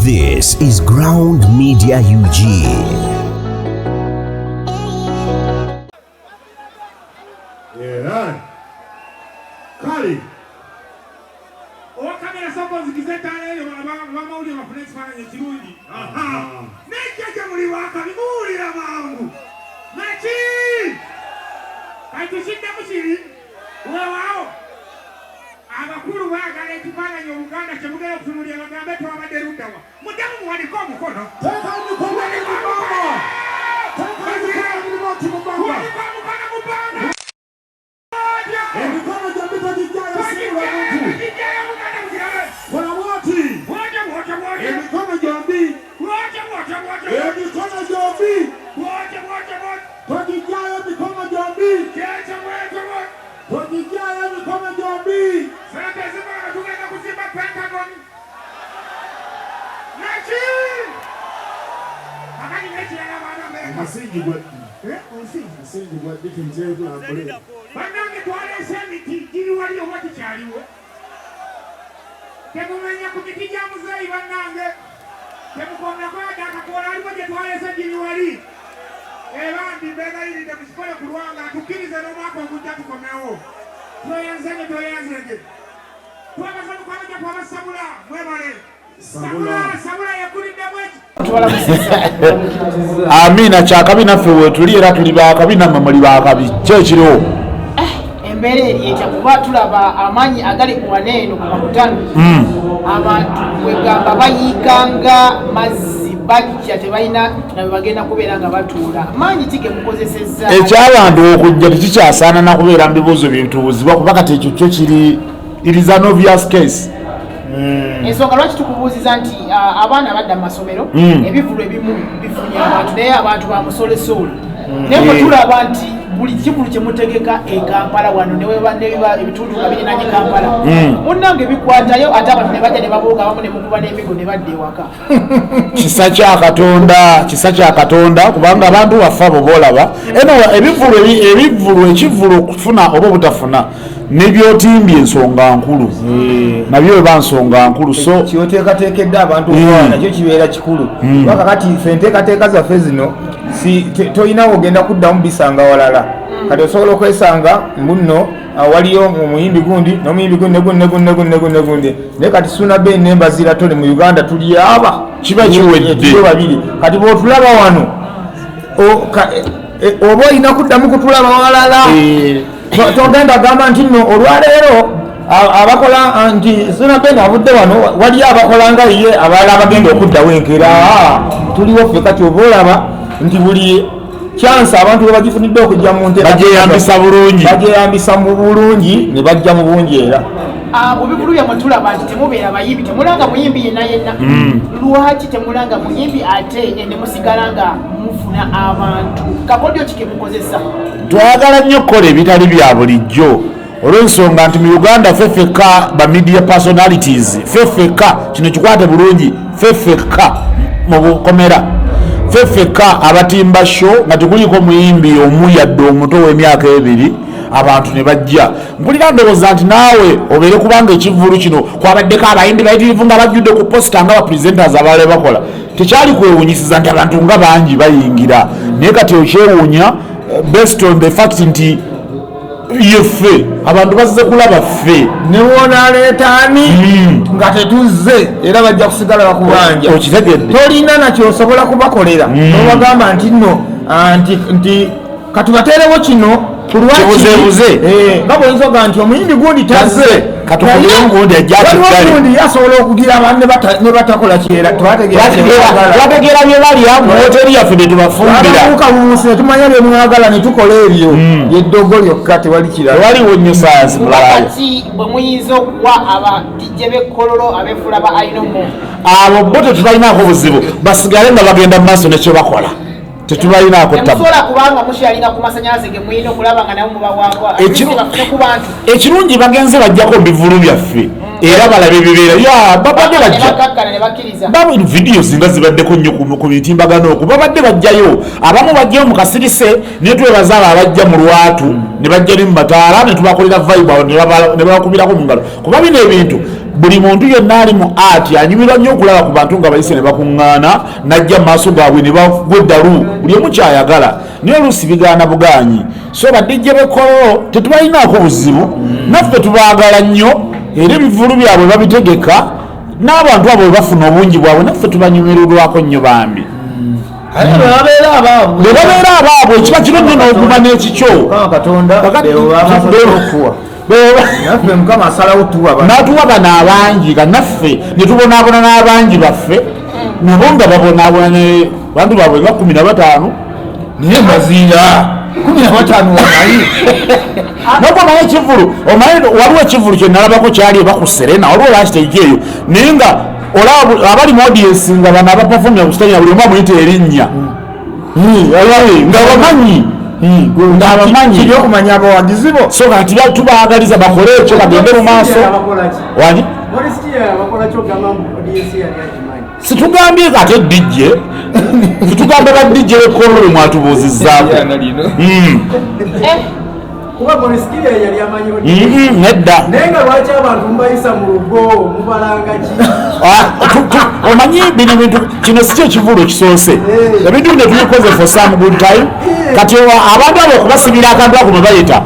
This is Ground Media UG. Yeah. Kale owa kamera sooka ozikize ettaala eyo bamawulire bafune ekifaananyi ekirungi. Nejjajja muli wakabi muwulira mangu naki kati tukiddemu kiri weewaawo abakulu baagala ekifaananyi Oluganda kye mugenda okutunuulira bagambe twabadde luddawa. Muddemu muwanike omukono. Teeka emikono mu bbanga. Teeka emikono mu bbanga. Muwanike omukono mu bbanga. Emikono gyombi togijjayo, siibula muntu. Togijjayo, Buganda mukirabe. Kola bw'oti. Bwotyo, bwotyo, bwotyo. Emikono gyombi. Bwotyo, bwotyo, bwotyo. Emikono gyombi. Bwotyo, bwotyo, bwotyo. Togijjayo emikono gyombi. Kyekyo, bwetyo, bwotyo. Togijjayo emikono gyombi. Sente zimala tugenda kuzimba Pentagon. Naki? Kakati n'ekirala abaana Amerika. Omusingi gwa Eh, omusingi. Omusingi gwa ddi tuyiteyo tulambule. Bannange twaleese emiti giri wali oba kikyaliwo? Temumenya ku miti gya muzeeyi bannange. Temukomako yadde akakoola aliwo gye twaleese giri wali. Ebambi mbeegayiridde mukikole ku lwanga tukkirize n'omwaka ogujja tukomewo. Tweyanzenge tweyanzenge. Twebaza mukwano gyaffe abasabula mwebale. Sabula. Sabula Sabula yekuliddemu eki. Amiina, kyakabi naffe wetuli era tuli bakabi nammwe muli bakabi ki ekiriwo? Embeera eri etya kuba tulaba amaanyi agali ku wane eno ku makutano, abantu kwegamba bayiikanga mazzi bajja tebalina nabe bagenda kubeera nga batuula maanyi ki gemukozesezza? Ekyabantu okujja tekikyasaana na kubeera mu bibuuzo bintuuzibwa kuba kati ekyo kyo kiri, it is an obvious case. Ensonga lwaki tukubuuziza nti abaana badda mu masomero, ebivulu ebimu bifunye abantu naye abantu ba musolesoolo, naye bwe tulaba nti buli kivulu kyemutegeka e Kampala wano nebiba ebitundu nga birinanye Kampala, munnange bikwatayo ate abantu ne bajja ne babooga abamu ne mukuba n'emigo ne badda ewaka. Kisa kya Katonda, kisa kya Katonda, kubanga abantu baffe abo boolaba eno ebivulu ebivulu ekivulu okufuna oba obutafuna nebyotimbye ensonga nkulu, nabyo eba nsonga nkulu, so kyoteekateekedde abantu okukola nakyo kibeera kikulu, kuba kakati ffe enteekateeka zaffe zino si tolina ogenda kuddamu bisanga walala. Kati osobola okwesanga mbuno waliyo omuyimbi gundi n'omuyimbi gundi negundi negundi negundi negundi negundi, naye kati Suna Ben nembazira toli mu Uganda tuli aba Kiba kiwedde. Tuli babiri. Kati bwotulaba wano oba olina kuddamu kutulaba walala. Togenda gamba nti nno olwaleero abakola nti Suna Ben avudde wano, waliyo abakola nga ye abalala abagenda okuddawo enkeera. Tuliwo ffe. Kati oba olaba nti buli chance abantu bwe bagifunidde okujja mu nteekateeka Bagyeyambisa bulungi. Bagyeyambisa mu bulungi ne bajja mu bungi era. Mu bivulu byammwe tulaba nti temubeera bayimbi, temulanga muyimbi yenna yenna. Lwaki temulanga muyimbi ate ne musigala nga mufuna abantu? Kakodyo ki kemukozesa? Twagala nnyo okukola ebitali bya bulijjo olw'ensonga nti mu Uganda ffe ffekka ba media personalities, ffe ffekka, kino kikwate bulungi, ffe ffekka mu bukomera, ffe ffekka abatimba show nga tekuliko muyimbi omu yadde omuto w'emyaka 2, abantu ne bajja. Mpulira ndowooza nti naawe obeere kubanga ekivvulu kino kwabaddeko abayimbi bayitirivu nga bajjudde ku poster nga bapresenters abalala bakola, tekyali kwewunyisiza nti abantu nga bangi bayingira. Naye kati okyewuunya based on the fact nti yeffe abantu bazze kulaba ffe. Newonaleetaani nga tetuzze era bajja kusigala bakubanja. Okitegedde? Tolina nakyosobola kubakolera nobagamba nti nno nti katubateerewo kino ku lwaki- Kibuzeebuze. Eh, nga bwoyinza ogamba nti omuyimbi gundi tazze. Tazze. Katukubyemu gundi ajja Waliwo atuggale. gundi asobola okugira abantu ne batakola kyera twategeera kyebaagala. Twategeera bye balya mu hoteri yaffe ne tubafumbira. Twababuuka bubuusi ne tumanya bye mwagala ne tukola ebyo. Yeddogo lyokka, tewali kirala. Tewaliwo nnyo sayansi mulalayo. Wakati bwe muyinza okuwa aba DJ b'ekkololo abeefuula ba ainomo? Abo bo tetubalinaako buzibu, basigale nga bagenda mu maaso nekye bakola, tetubalinaako tabu. Temusobola kubanga mukyalinga ku masanyalaze ge muyina okulaba nga nabo mubawaako bafune ku bantu? Ekirungi bagenze bajjako mu bivulu byaffe. Era balabe ebibeera ya babadde bajja bajja vidiyo singa zibaddeko nnyo ku mitimbagano okwo, babadde bajjayo, abamu bajjayo mu kasirise, naye twebaza abo abajja mu lwatu ne bajja ne mu bataala ne tubakolera vibe awo ne babakubirako mu ngalo, kuba bino ebintu buli muntu yenna ali mu art anyumirwa nnyo okulaba ku bantu nga bayise ne bakuŋŋaana, najja mu maaso gaabwe ne bagwa eddalu, buli omu kyayagala, naye oluusi bigaana bugaanyi. So ba DJ b'e Kololo tetubalinaako buzibu, naffe tubaagala nnyo, era ebivulu byabwe babitegeka n'abantu abo bwe bafuna obungi bwabwe, naffe tubanyumirwako nnyo bambi. Ate bwe babeera abaabwe, bwe babeera abaabwe kiba kiro nnyo n'oguma n'ekikyo. Mukama Katonda beebo babasobola okuwa, naffe Mukama asalawo tuwa bano. N'atuwa bano abangi, nga naffe ne tubonaabona n'abangi baffe, nabo nga babonaabona ne bantu baabwe nga 15. Naye mazinga 15 wamanyi. Nabwo omanyi ekivulu, omanyi waliwo ekivulu kye nalabako kyali eba ku Serena, waliwo lwakiteeka eyo, naye nga olaba abali mu audience nga bano abapafomya ku stage, buli omu amuyita erinnya. Nga bamanyi, nga abamanyi. Kiri okumanya abawagizi bo. So kati tubaagaliza bakole ekyo, bagende mu maaso. Wani situgambye ate DJ, situgamba ba DJ b'e Kololo mwatubuuzizzaako. Kuba Moriskiria yali amanyi. Nedda. Naye nga lwaki abantu mubayisa mu lugo, mubalanga ki? Ah, omanyi bino bintu, kino si kyekivulu ekisoose, ebintu bino tubikoze for some good time. Kati abantu abo okubasibira akantu ako mwe bayita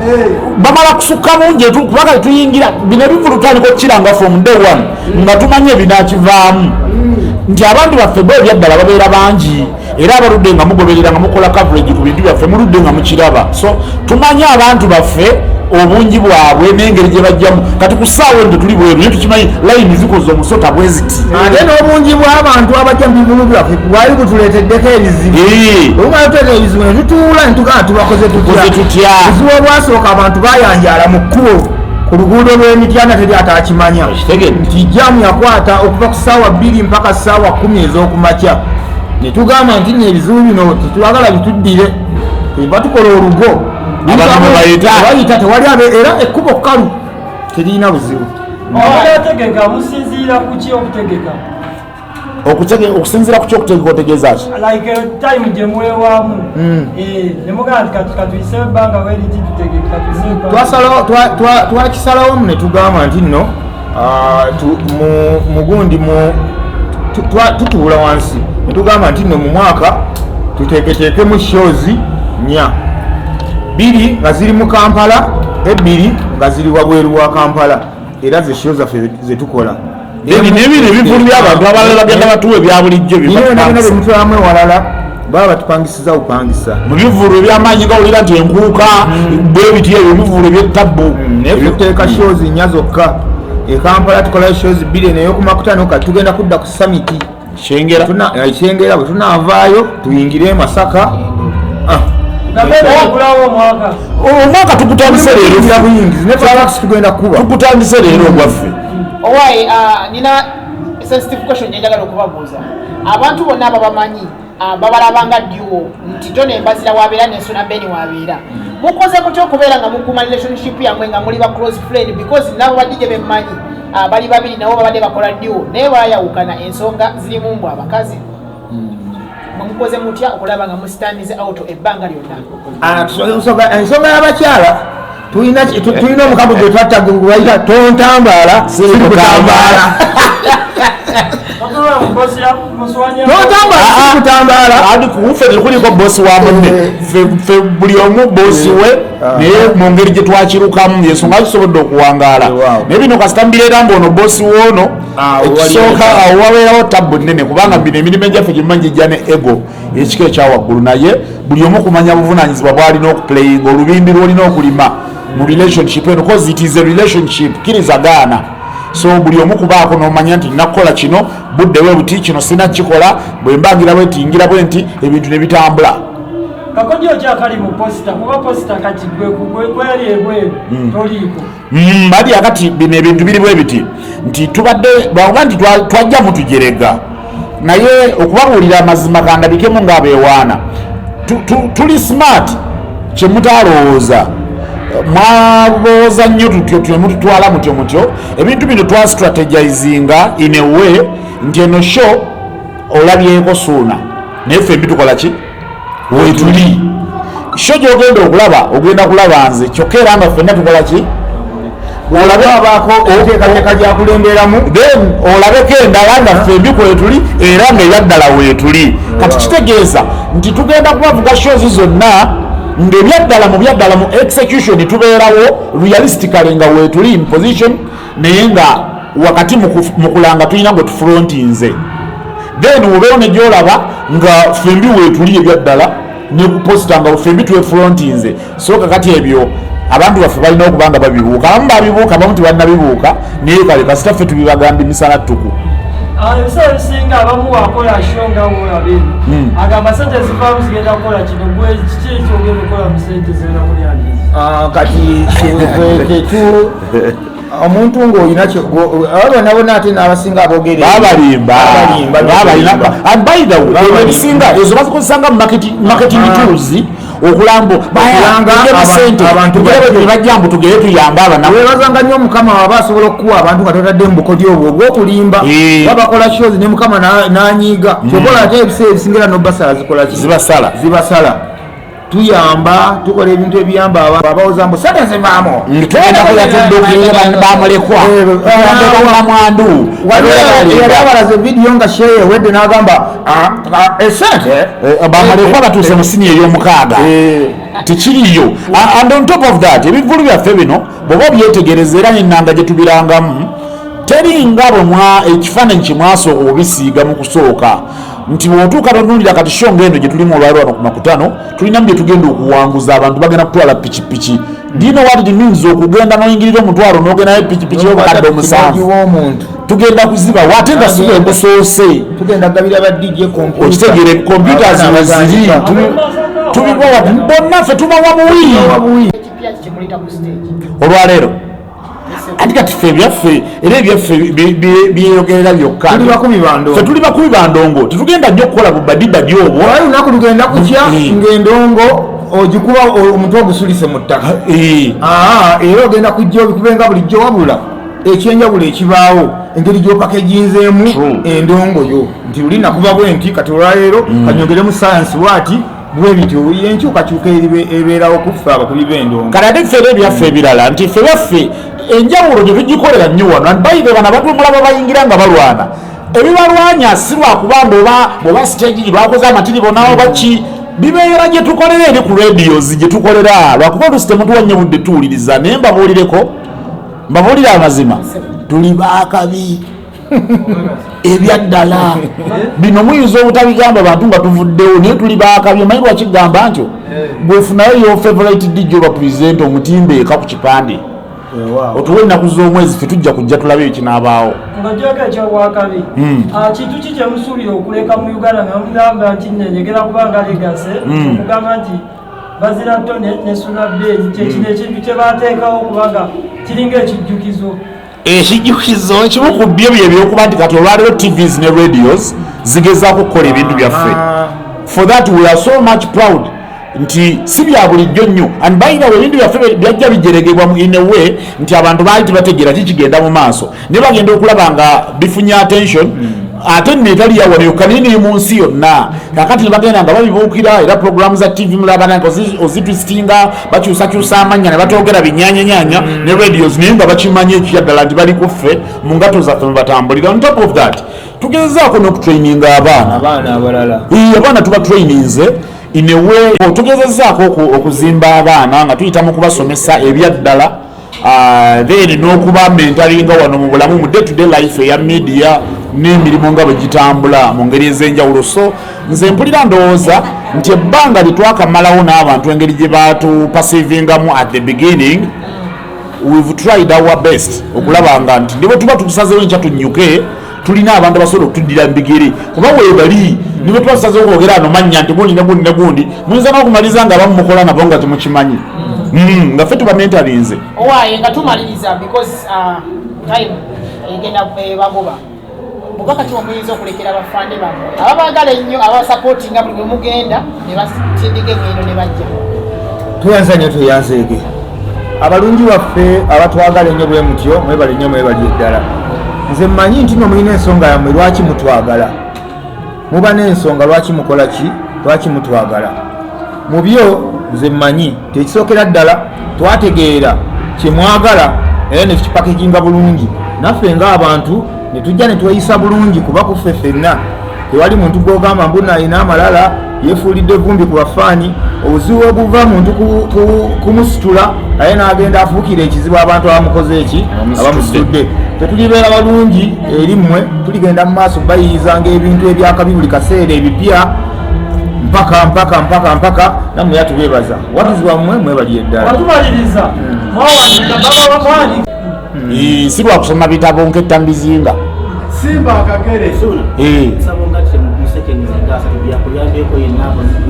bamala kusukka mungi, kubanga tetuyingira bino ebivulu, tutandika okukiranga from day one nga tumanyi ebinakivaamu, nti abantu baffe bo ebyaddala babeera bangi, era abaludde nga mugoberera nga mukola coverage ku bintu byaffe, muludde nga mukiraba. So tumanyi abantu baffe obungi bwabwe n'engeri gye bajjamu. Kati ku ssaawa eno tetuli bweru, naye tukimanyi layini zikoze omusota bwe ziti. Ate n'obungi bw'abantu abajja mu bivulu byaffe bwali butuleeteddeko ebizibu. Olumala tuleeta ebizibu ne tutuula ne tugamba tubakoze Tukoze tutya? tutya? Obuzibu obwasooka, abantu bayanjala mu kkubo ku luguudo lw'Emityana, teri atakimanya. Okitegedde? Nti jam yakwata okuva ku ssaawa 2 mpaka ssaawa 10 ez'okumakya, ne tugamba nti nno ebizibu bino tetwagala bituddire, tuba tukola olugo. Abantu bwe bayita. Bayita tewali abe, era ekkubo kkalu, teririna buzibu. Omunategeka musinziira ku ki okutegeka? Okusinziira ku kyokutegeka otegeeza ki? Like time gye mwewaamu. Ne mugamba nti katuyise ebbanga weriti tutegeke, katuyise ebbanga. Twakisalawo ne tugamba nti nno mugundi tutuula wansi ne tugamba nti nno mu mwaka tuteeketeekemu shows nnya, bbiri nga ziri mu Kampala, ebbiri nga ziri wabweru wa Kampala, era ze show zaffe zetukola. Then n'ebino ebivulu by'abantu abalala bagenda batuwa ebya bulijjo. Bino byonna byonna byebatupangisisa. Byemutwalamu ewalala baba batupangisiza bupangisa. Mu bivulu ebyamaanyi gawulira nti enkuuka bwe biti, ebyo ebivulu ebyettabbu. Naye tuteeka shows nnya zokka e Kampala, tukolayo shows bbiri neyokumakutano, kati tugenda kudda ku Summit. Kyengera. Kyengera, bwe tunaavaayo tuyingire e Masaka. Ah, Nga ogulawo omwaka. Omwaka tugutandise leero. Tuyingira buyingizi ne Falax tugenda kuba. Tugutandise leero ogwaffe. Owaye, nina sensitive question gyenjagala okubabuuza. Abantu bonna ababamanyi, babalaba nga duo, nti Tony Embazira wabeera ne Suna Ben wabeera. Mukoze mutya okubeera nga mukuuma relationship yammwe nga muli ba close friend? Because nabo ba DJ bemmanyi, bali babiri, nabo babadde bakola duo, naye bayawukana, ensonga zirimu mbw abakazi. Mwe mukoze mutya okulaba nga musitanize out ebbanga lyonna? Ah, ensonga y'abakyala, tulina omukago gwe twatta gwe bayita "Tontambaala sirikutambaala". Otola mukosi muswanya. Tontambaala sirikutambaala. Adi kufe tekuliko bosi wa munne. Ffe buli omu bosi we, naye mu ngeri gye twakirukamu yensonga tusobodde okuwangaala. Naye bino kasita mbireera ngaono bosi woono, Ah, ekisooka awo wabeerawo tabbu nnene, kubanga bino emirimu egyaffe gyemumanyi gijja ne ego ekika ekyawaggulu, naye buli omu kumanya buvunanyizibwa bwalina okuplayinga, olubimbi lwolina okulima mu relationship eno, cause it is a relationship, kkiriza gaana. So buli omu kubaako nomanya nti nakukola kino budde bwe buti, kino sina kikola, bwe mbangira bwe nti ngira bwe nti, ebintu ne bitambula. Kakodyo kyakali mu poster, kuba poster kati gwe gwe gweri ebweru toliiko. Bali akati bino ebintu biri bwe biti nti tubadde lwakuba nti twajja mutujerega, naye okubabuulira amazima kandabikemu ng'abeewaana, tuli smart kyemutaalowooza. Mwalowooza nnyo tutyo tutyo, mututwala mutyo mutyo. Ebintu bino twastrategizinga in a way nti eno show olabyeko Suuna, naye ffembi tukola ki? Wetuli. Show gyogenda okulaba, ogenda kulaba nze kyokka, era nga ffenna tukola ki? Olabe abaako enteekateeka gyakulemberamu. Then olabeko endala nga ffembi kwetuli, era nga ebyaddala weetuli. Kati kitegeeza nti tugenda kubavuga shows zonna ng'ebyaddala, mu byaddala, mu execution tubeerawo realistically nga weetuli in position, naye nga wakati mu kulanga tulina gwe tufrontinze. Then obeewo ne gyolaba nga ffembi weetuli ebyaddala, ne ku poster nga ffembi twefrontinze. So kakati ebyo abantu baffe balina okuba nga babibuuka. Abamu babibuuka, abamu tebannabibuuka, naye kale kasita ffe tubibagamba emisana ttuku. Ebiseera ebisinga abamu wakola show nga woolaba eno, agamba sente zivaamu zigenda kukola kino. Gwe kiki ekyogenda okukola mu sente zigenda kulyaniriza? Kati tetu omuntu ng'olina abo bonna bonna, ate n'abasinga aboogere babalimba. Babalimba. Babalimba. And by the way, Babalimba. ebisinga ezo bazikozesanga mu marketing tools okulamba. Okulanga sente abantu bajje. Bajja mbu tugere tuyambe abanaku. Webazanga nnyo Mukama waba asobola okukuwa abantu nga totadde mu bukodyo obwo obw'okulimba. Babakola shows ne Mukama n'anyiiga. Kyokola ate ebiseera ebisinga era nobasala zikola ki? Zibasala. Zibasala. Tuyamba, tukola ebintu ebiyamba abantu abawoza mbu sente zivaamu. Tugenda kola, tuddukirire bamulekwa, bamwandu. Yali abalaze vidiyo nga sheya ewedde n'agamba, "Ah, ah, esente." Bamulekwa batuuse mu siniya ey'omukaaga, tekiriyo. And on top of that, ebivulu byaffe bino bw'oba obyetegereza, era n'ennanga gye tubirangamu, teringa bwe ekifaananyi kye mwasooka obisiiga mu kusooka nti bw'otuuka totunulira. Kati show ng'eno gye tulimu olwaliro wano ku Makutano, tulinamu bye tugenda okuwanguza. Abantu bagenda kutwala pikipiki. Do you know what it means okugenda n'oyingirira omutwalo n'ogendayo pikipiki y'obukadde 7? W'omuntu. Tugenda kuzibawa, ate nga si bwe gusoose. Tugenda gabira ba DJ computer. Okitegeere, computers weziri, tubibawa bonna, ffe tubawa buwi. Ekipya kikimuleeta ku stage? Olwaleero ati kati ffe ebyaffe, era ebyaffe byeyogerera byokka. Tuli bakubi bandongo. Ffe tuli bakubi bandongo, tetugenda nnyo okukola bubadibadi obwo. Olwali lunaku lugenda kutya ng'endongo ogikuba omutwe ogusulise mu ttaka. Era ogenda kujja obikubenga bulijjo, wabula ekyenjawulo ekibaawo engeri gy'opakeginzeemu endongo yo, nti luli nakuba bwe nti, kati olwaleero kanyongeremu sayansi bwati bwe bityo, enkyukakyuka ebeerawo kuffe abakubi b'endongo. Kati ate ffe era ebyaffe ebirala nti ffe byaffe enjawulo tetugikolera nnyo wano. And by the bano abantu mulaba bayingira nga balwana, ebibalwanya si lwakubanga oba bwoba stage bakoze amatiri bonawo baki, bibeera gye tukolera eri ku radios gye tukolera, lwakuba olusi temutuwa nnyo budde tuwuliriza. Naye mbabuulireko, mbabuulire amazima, tuli baakabi ebyaddala. Bino muyinza obutabigamba bantu nga tuvuddewo, naye tuli baakabi. Omanyi lwakigamba ntyo? Bwefunayo your favorite DJ oba presenter, omutimbe eka ku kipande, otuwe ennaku z'omwezi, ffe tujja kujja tulabe ekinaabaawo. Ng'ogyeko ekyobwakabi, kintu ki kyemusuubira okuleka mu Uganda nga mugamba nti nenjegera kubanga legacy, okugamba nti Bazira Tone ne Suna Ben kyekino ekintu kye bateekawo kubanga kiringa ekijjukizo? Ekijjukizo ekimu ku byo bye byokuba nti kati olwaleero TVs ne radios zigezaako okukola ebintu byaffe. For that we are so much proud nti si bya bulijjo nnyo. And by the way, ebintu byaffe byajja bijeregebwa in a way nti abantu baali tebategeera kikigenda mu maaso, naye bagenda okulaba nga bifunye attention, ate nno etali yawano yokka naye neri mu nsi yonna. Kakati ne bagenda nga babibuukira, era programu za TV mulaba nange ozitwistinga, bakyusakyusa amannya ne batogera binyanyanyanya, ne radios, naye nga bakimanyi ekyaddala nti bali kuffe mu ngato zaffe mwebatambulira. On top of that, tugezezaako n'okutraininga abaana. Abaana abalala. Abaana tuba traininze in a way, tugezezaako okuzimba abaana nga tuyita mu kubasomesa ebyaddala, then n'okuba mentoringa wano mu bulamu, mu day to day life eya media n'emirimu nga bwe gitambula mu ngeri ez'enjawulo. So nze mpulira ndowooza nti ebbanga lye twakamalawo n'abantu, engeri gye batuperceivingamu at the beginning, we've tried our best okulaba nga nti ne bwe tuba tusazeewo enkya tunyuke, tulina abantu abasobola okutuddira mu bigere, kuba weebali. Ne bwe tuba tusazeewo kwogera ano mannya nti gundi ne gundi ne gundi, muyinza n'okumaliriza nga abamu mukola nabo nga temukimanyi, nga ffe tuba mentorinze. Owaaye, nga tumaliriza, because time egenda ebagoba, bubaka ki omuyinza okulekera bafande bammwe ababaagala ennyo, abasapootinga buli bwe mugenda ne batindika engendo ne bajja? Tweyanza nnyo, tweyanzeege. Abalungi baffe abatwagala ennyo bwe mutyo, mwebale nnyo, mwebali eddala. Nze mmanyi nti no mulina ensonga yammwe lwaki mutwagala, muba n'ensonga lwaki mukola ki, lwaki mutwagala. Mu byo nze mmanyi tekisookera ddala twategeera kye mwagala era ne tukipakeginga bulungi, naffe ng'abantu ne tujja ne tweyisa bulungi, kuba ku ffe ffenna tewali muntu gw'ogamba mbu nalina amalala yeefuulidde evvumbi ku bafaani. Obuzibu obuva muntu kumusitula aye n'agenda afuukira ekizibu abantu abamukoze eki abamusitudde. Tetulibeera balungi eri mmwe, tuligenda mu maaso bayiyizanga ebintu ebyakabi buli kaseera ebipya mpaka mpaka mpaka mpaka nammwe yatubeebaza wagizi wammwe mwebali eddala. Watumaliriza mwawandiika baba bamwani. Si lwa kusoma bitabo nketta mbizinga. Simba akagere.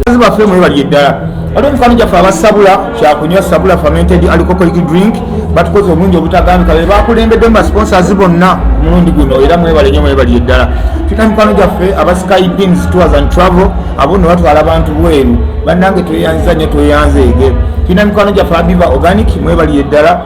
Bazi baffe mwebali eddala. Waliwo emikwano gyaffe abasabula kyakunywa Sabula fermented alcoholic drink, batukoze obulungi obutagambika, be bakulembedde mu basponsors bonna ku mulundi guno, era mwebale nnyo, mwebali eddala. Tulina mikwano gyaffe aba Sky Beans Tours and Travel, abo nno batwala abantu bweru, bannange tweyanziza nnyo, tweyanzeege. Tulina mikwano gyaffe Abiva Organic, mwebali eddala.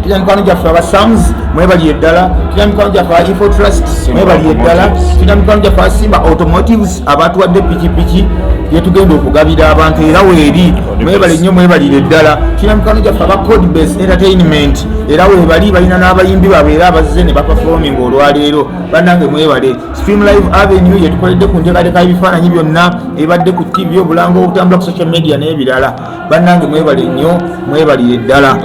Tulina mikwano gyaffe aba Sams, mwebali eddala. Tulina mikwano gyaffe aba Info Trust, mwebali eddala. Tulina mikwano gyaffe aba Simba Automotives, abatuwadde pikipiki yetugenda okugabira abantu, era weeri, mwebale nnyo, mwebalire ddala. Tulina mikwano gyaffe aba Codebase Entertainment, era webali balina n'abayimbi baabwe era abazze ne baperforming olwaleero, bannange mwebale. Stream Live Avenue yetukoledde ku nteekateeka y'ebifaananyi byonna ebibadde ku TV, obulango obutambula ku social media n'ebirala, bannange mwebale nnyo, mwebalire ddala.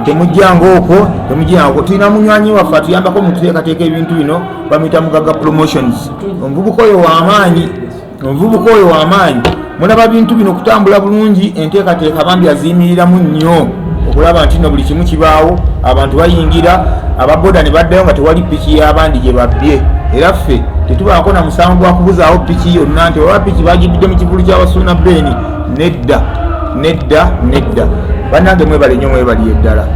Temujjanga okwo, temujjanga okwo. Tulina munywanyi waffe atuyambako mu kuteekateeka ebintu bino, bamuyita Mugaga Promotions. Omuvubuka oyo w'amaanyi, omuvubuka oyo w'amaanyi. Mulaba bintu bino kutambula bulungi, enteekateeka bambi aziyimiriramu nnyo okulaba nti no buli kimu kibaawo, abantu bayingira, ababoda ne baddayo nga tewali piki y'abandi gye babbye. Era ffe tetubaako na musango gwa kubuzaawo piki yonna nti oba piki bagibbidde mu kivulu ky'Abasuuna Beeni. Nedda, nedda, nedda. Bannange mwebale nnyo, mwebaliye ddala.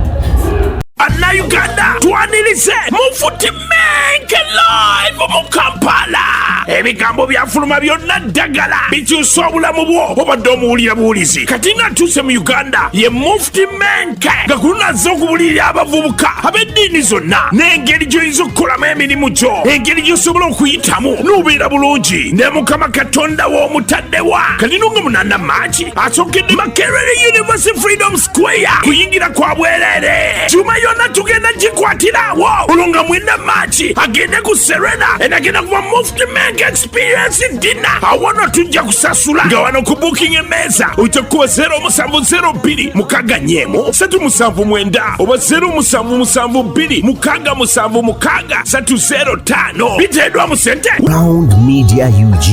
Bannayuganda, twanirize Mufti Menk live mu Kampala. Ebigambo byafuluma byonna ddagala bikyusa obulamu bwo. Obadde omuwulira buwulizi, kati nga atuuse mu Uganda ye Mufti Menk, nga ku luno azze okubulirira abavubuka ab'eddiini zonna n'engeri gy'oyinza okukolamu emirimu gyo, engeri gy'osobola okuyitamu n'obeera bulungi ne Mukama Katonda w'omutaddewa. Kati nunga 8 Maaki asookedde Makerere University, Freedom Square, kuyingira kwa bwereere. Juma yonna tugenda gikwatirawo, olwo nga 9 Maaki agende ku Serena, enagenda kuba Mufti Menk Experience Dinner. Awono tujja kusasula nga wano ku booking emmeeza oyita kukuba 0702 6 379 oba 0772 676 305. Biteeddwa mu sente. Round Media UG.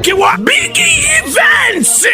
Kiwa Big Events.